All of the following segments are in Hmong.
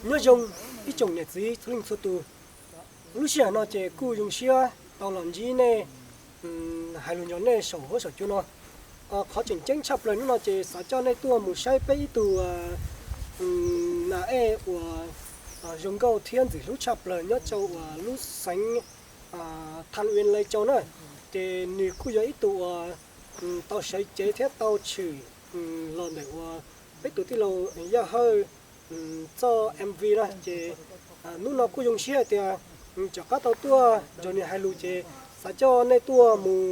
Nyob zoo ib tsoom niam txiv txhua leej txhua tus. Lub sij hawm no ces kuj zoo siab tau los ntsib nej, hais lus nrog nej saum huab saum cua no. Qhov tseem ceeb tshaj plaws hnub no ces xav coj nej tuaj mus saib peb ib tug nas ej uas zoo nkauj thiab ntxim hlub tshaj plaws nyob rau uas lub xeev Than Uyên Lai Châu na. Ces nws kuj yog ib tug uas tau sawv cev thiab tau tshwm los ntawm uas peb tus tij laug Yaj Hawj txoj M V na. Ces hnub no kuj zoo siab hais tias rov qab tau tuaj nrog nws hais lus ces xav coj nej tuaj mus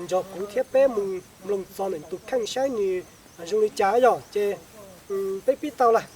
nrog kuv thiab peb mus mloog txog ntawm tus kheej saib nws zoo li cas yog ces peb pib tau lawm.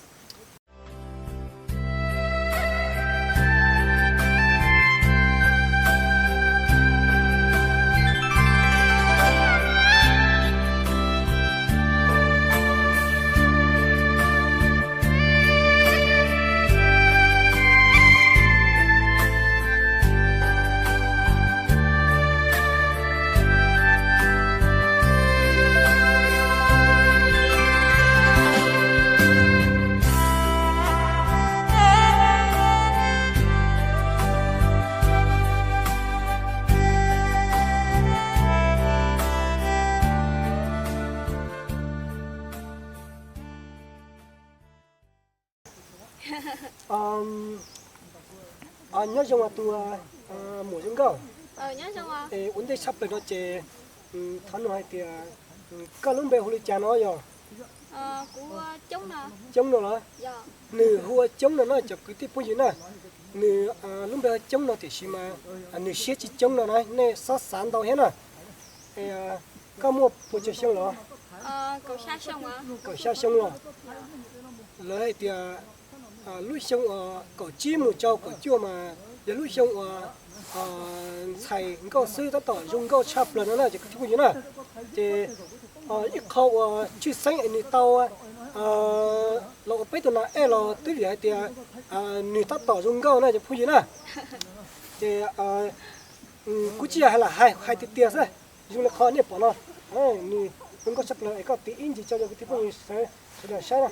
Nyob zoo tus muam zoo nkauj. Ua ntej tshaj plaws no ces thov nug hais tias koj lub npe hu li cas no yog? Coob no los? Nws hu ua Coob no na cov kwv tij phooj ywg na. Nws lub npe hu Coob no tiam sis mas nws siab tsis coob no na, nej txhob xav ntau thiab na. Koj muaj puas tsawg xyoo los? Kaum xya xyoo los? Lawv hais tias lub xyoo uas kaum tsib mus rau kaum cuaj mas yog lub xyoo uas ntxhais nkauj xwb tab tom zoo nkauj tshaj plaws no na cov kwv tij phooj ywg na. Ces ib qho uas tshwj xeeb es nws tau los ua peb tus nas ej los twb vim hais tias nws tab tom zoo nkauj na cov phooj ywg na. Ces kuv tsis yog hais lam hais, hais tiag tiag xwb. Zoo li qhov nej pom no, nws zoo nkauj tshaj plaws es koj tiv ib ntsis rau cov kwv tij phooj ywg sawv daws saib na.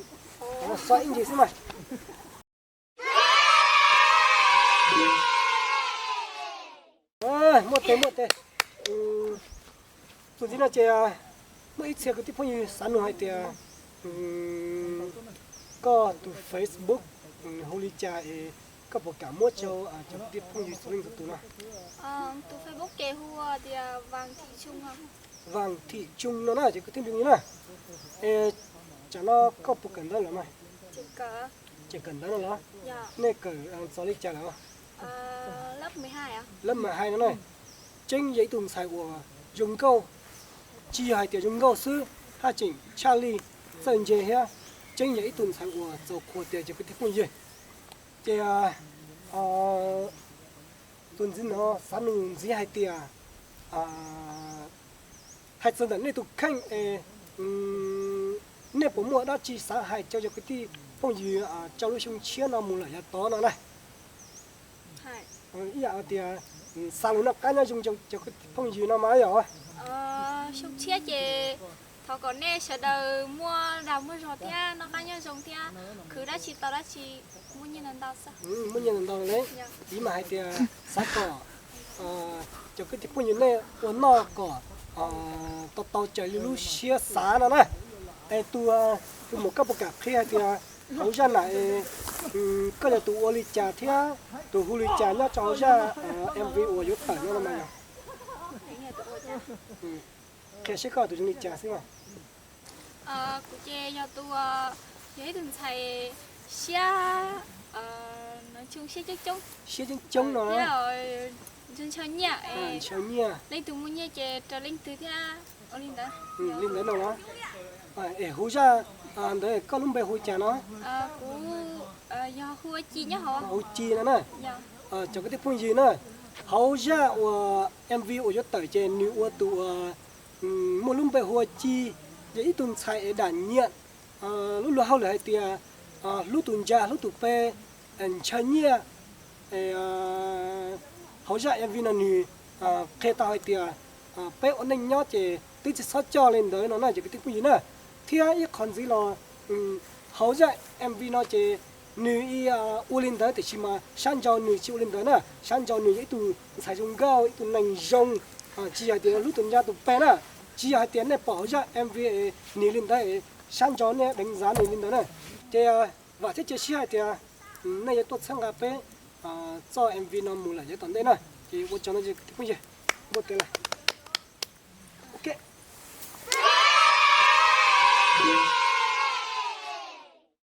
Xav ib ntsis xwb mas. Muaj tes muaj tes. Tus ntxiv no ces muaj ib txhia kwv tij phooj ywg xav nug hais tias koj tus Facebook hu li cas es koj puas kam muab rau cov kwv tij phooj ywg txhua leej txhua tus no? Tus Facebook ces hu tias Vàng Thị Trung. Vàng Thị Trung no na cov kwv tij phooj ywg na. Es tsam no koj puas kawm ntawv lawm mas? Tseem kawm ntawv no los? Nej kawm txog li cas lawm? Lớp mười hai no na. Tseeb yog ib tug ntxhais uas zoo nkauj, tsis yog hais tias zoo nkauj xwb, haj tseem tshaj lij txawj ntse thiab. Tseeb yog ib tug ntxhais uas txaus qhuas tiag cov kwv tij phooj ywg. Ces tus ntxiv no xav nug ntxiv hais tias hais txog ntawm nej tus kheej es nej puas muaj dab tsi xav hais rau cov kwv tij phooj ywg rau lub xyoo tshiab no mus lawm yav tod no na? Ib yam tias xav lus noj qab nyob zoo rau cov kwv tij phooj ywg no mas yog. Xyoo tshiab ces thov kom nej sawv daws muaj dag muaj zog thiab noj qab nyob zoo thiab khwv dab tsi tau dab tsi, muaj nyiaj ntau ntau xwb. Muaj nyiaj ntau ntau li. Ib mas hais tias xav kom cov kwv tij phooj ywg nej ua noj kom tau tau raws li lub siab xav no na. Es tus, tus muam koj puas kam qhia hais tias hauv zaj nam es koj yog tus ua li cas thiab tus hu li cas nyob rau hauv zaj M V uas yuav tawm no no mas yog? Qhia seb koj tus zoo li cas xwb mas. Kuv ces yog tus, yog ib tug ntxhais siab, siab coob coob no, ntshaw nyiaj, ntshaw nyiaj, leej twg muaj nyiaj ces raws leej twg thiab ua li ntawd. Li ntawd no los? Es hauv zaj ntawd koj lub npe hu cas no? Kuv yog hu ua Ci nyob hauv. Hu Ci no na. Cov kwv tij phooj ywg na, hauv zaj uas M V uas yuav tawm ces nws ua tus uas muaj lub npe hu ua Ci, yog ib tug ntxhais es dam nyiam, lub luag hauj lwm hais tias hlub tus ntsa hlub tus pe, ntshaw nyiaj. Hauv zaj M V no nws qhia tau hais tias peb ua neej nyob ces twb tsis txhob coj li ntawd no na cov kwv tij phooj ywg na. Thiab ib qho ntxiv los, Hauv zaj M V no ces nws ua li ntawd tiam sis mas sab nraud nws tsis ua li ntawd na. Sab nraud nws yog ib tug ntxhais zoo nkauj, ib tug neeg zoo, tsis yog tias hlub tus ntsa tus peg na. Tsis yog hais tias nej pom hauv zaj M V nws li ntawd, sab nraud nej deev zav nws li ntawd na. Ces vam thiab cia siab hais tias nej yuav tuaj txhawb nqa peb txoj M V no mus lawm yav tom ntej na. Ces ua tsaug ntau phooj ywg, npau taws lawm.